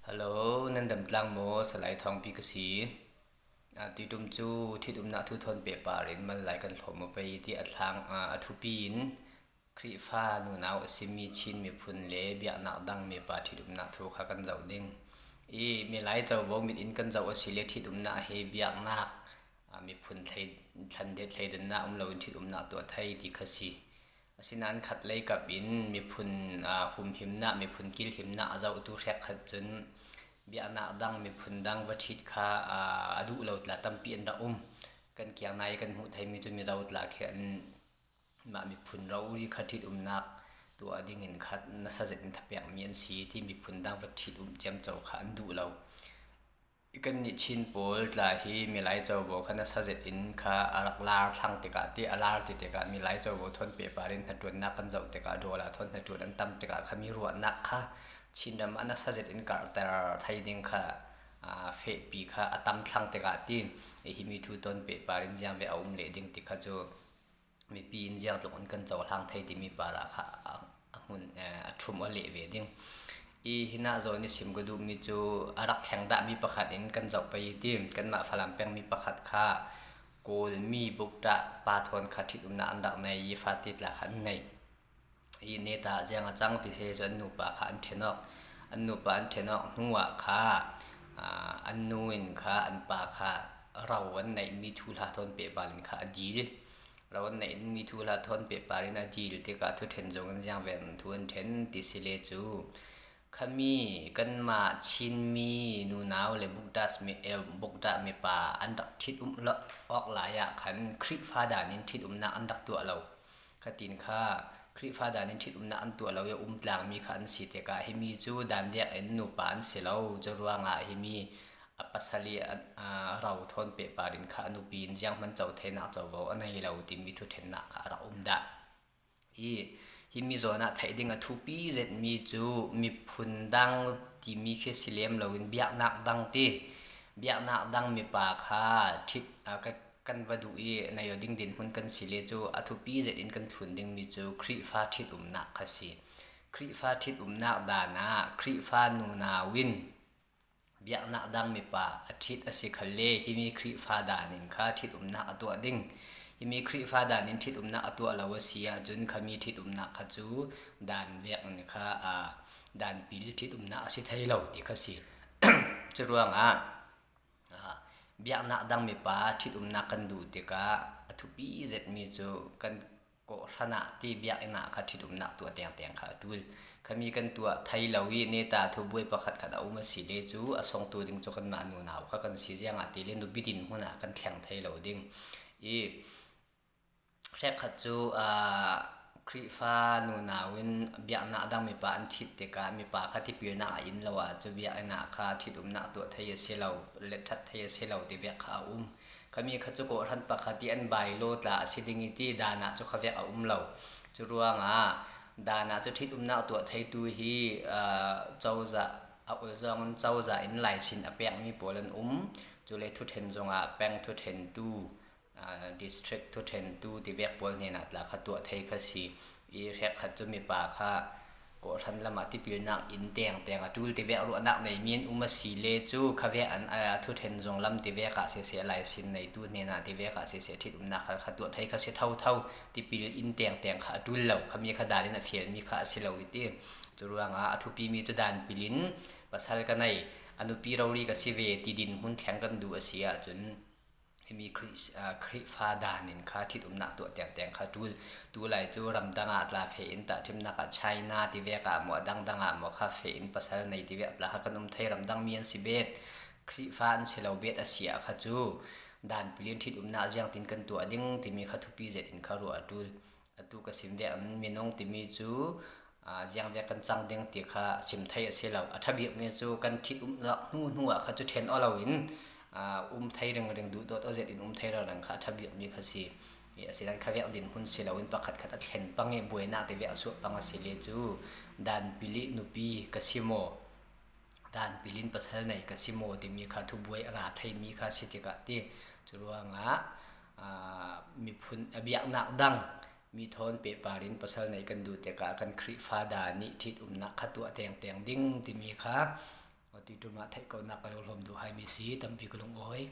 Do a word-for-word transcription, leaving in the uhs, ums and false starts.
Hello, nan dam tlang maw? Salai Thawngpi ka si. A, tuitum cu thit umnak thu thawn pehpar in mal lai kan hlawm aw pei ti a thlang, a, a thupi in Khrihfa nunau a simi Chin miphun le biaknak dang mipa thit umnak thu kha kan zoh ding. I milai covo mit in kan zoh a si le thit umnak hi biaknak, a, miphun thleidannak um loin thit umnak tuah thei ti kha si. Asinain khatlei kap in miphun, aa, humhimnak, miphun kilhimnak a zohtu hrekkhat cun biaknak dang, miphun dang va ṭhit kha, aa, a duh lo tla tampi an rak um. Kan kiang nai kan hmuh theimi cu Mizo tla khi an, mah miphun rori kha ṭhit umnak tuah dingin kha nasa zetin thapiakmi an si ti miphun dang va ṭhit um ciamco kha an duh lo. Kannih Chin pawl tla hi milai covo kha nasa zetin kha a rak lar thlang tikah ti, a lar ti tikah milai covo thawn pehpar in hnaṭuannak kan zoh tikah, dollar thawn hnaṭuan an tam tikah kha mi ruahnak kha Chin ram ah nasa zetin karhter thei ding kha, aa, fehpi kha a tam thlang tikah ti, himi thu thawn pehpar in ziangvek a um leh ding ti kha cu mipi in ziangtluk in kan cohlang thei timi parah kha a, a hmun, eh, a ṭhum aw leh ve ding. I hinah zawn i sim ka duhmi cu a rak thleng dahmi pakhat in kan zoh pei i ti. Kanmah Falam pengmi pakhat kha Kawlmi bukṭah pa thawn kha ṭhit umnak an rak nei i fate tla kha an nei. I neta ziang a cang ti si cu an nupa kha an ṭhen awk. An nupa an ṭhen awk hnuah kha, aa, an nu in kha an pa kha ro an neihmi thuhla thawn pehpar in kha a dil. Ro an neihmi thuhla thawn pehpar in a dil tikah thuṭhen zong in ziangvek in thu an ṭhen ti si le cu, khami kanmah Chinmi nunau le bukṭah mi, eh, bukṭah mipa an rak ṭhit um awk lai ah khan Khrihfa dan in ṭhit umnak an rak tuah lo. Khatin kha Khrihfa dan in ṭhit umnak an tuah lo i a um tlangmi kha an si tikah himi cu dan vek in nupa an si lo. Curuangah himi a pasal i a, a ro thawn pehpar in kha a nupi in zianghman co theinak covo a nei lo timi thuṭhennak kha a rak um dah. I himi zawn ah theih ding a thupi zetmi cu miphun dang timi khi si lem loin biaknak dang ti, biaknak dang mipa kha ṭhit, a, ka, kan va duh i nei aw ding dinhmun kan si le cu a thupi zet in kan thlun dingmi cu Khrihfa ṭhit umnak kha si. Khrihfa ṭhit umnak dan ah Khrihfa nunau in biaknak dang mipa a ṭhit a si khalle himi Khrihfa dan in kha ṭhit umnak a tuah ding. Himi Khrihfa dan in ṭhit umnak a tuah lo a si ahcun khami ṭhit umnak kha cu dan vek in kha, aa, dan pil ṭhit umnak a si thei lo ti kha si. Curuangah, aa, biaknak dang mipa ṭhit umnak kan duh tikah a thupi zetmi cu kan kawhhran ah ti biakinn ah kha ṭhit umnak tuah tengteng kha a ṭul. Khami kan tuah thei lo i neta thubuai pakhatkhat a um a si le cu a songtu ding cu kanmah nunau kha kan si ziangah ti le nupi dinhmun ah kan thleng thei lo ding. I hrekkhat cu, aa, Khrihfa nunau in biaknak dang mipa an ṭhit tikah mipa kha tipilnak a in lo ahcun biakinn ah kha ṭhit umnak tuah thei a si lo, let ṭhat thei a si lo ti vek kha a um. Khami kha cu kawhhran pakhat i an bylaw tla a si ding i ti dan ah cu kha vek a um lo. Curuangah dan ah cu ṭhit umnak tuah theitu hi, aa, cozah a ul zong in cozah in laisin a pekmi pawl an um. Cule thuṭhen zongah peng thuṭhentu, aa, district thuṭhentu ti vek pawl hnenah tla kha tuah thei kha si. I hrekkhat cu mipa kha kawhhran lamah tipilnak in tengteng a ṭul ti vek ruahnak neimi an um a si le cu kha vek an, aa, thuṭhen zong lam ti vek ah siseh, laisin neitu hnenah ti vek ah siseh ṭhit umnak kha, kha tuah thei kha si thotho. Tipil in tengteng kha a ṭul lo, khami kha dan in a fialmi kha a si lo i ti. Curuangah a thupimi cu dan pil in pasal ka nei, a nupi rori ka si ve ti dinhmun thleng kan duh a si ahcun, himi Khrih-, aa, Khrihfa dan in kha ṭhit umnak tuah tengteng kha ṭul. Tulai cu ramdang ah tla feh in tahṭhimnak ah China ti vek ah maw, a dangdang ah maw kha feh in pasal nei ti vek tla kha kan um thei, ramdang mi an si bet, Khrihfa an si lo bet a si ah kha cu dan pil in ṭhit umnak ziangtin kan tuah ding timi kha thupi zet in kha ruah a ṭul. Atu ka sim vek in minung timi cu, aa, ziangvek kan cang ding ti kha sim thei a si lo. A ṭha bikmi cu kan ṭhit umnak hnu hnu ah kha cu ṭhen aw loin, aa, um thei ringring, duhdawt aw zet in um thei ringring kha a ṭha bikmi kha si. I, asinain kha vek dinhmun si loin pakhatkhat a thlen pang i buainak ti vek a suah pang a si le cu dan pil i nupi ka si maw, dan pil in pasal nei ka si maw timi kha thubuai a ra theimi kha si tikah ti. Curuangah, aa, miphun a biaknak dang mi thawn pehpar in pasal nei kan duh tikah kan Khrihfa dan nih ṭhit umnak kha tuah tengteng ding timi kha, aa, Tuiṭum ah theih kohna ka lo hlawm duh hai mi si tampi ka lungawi.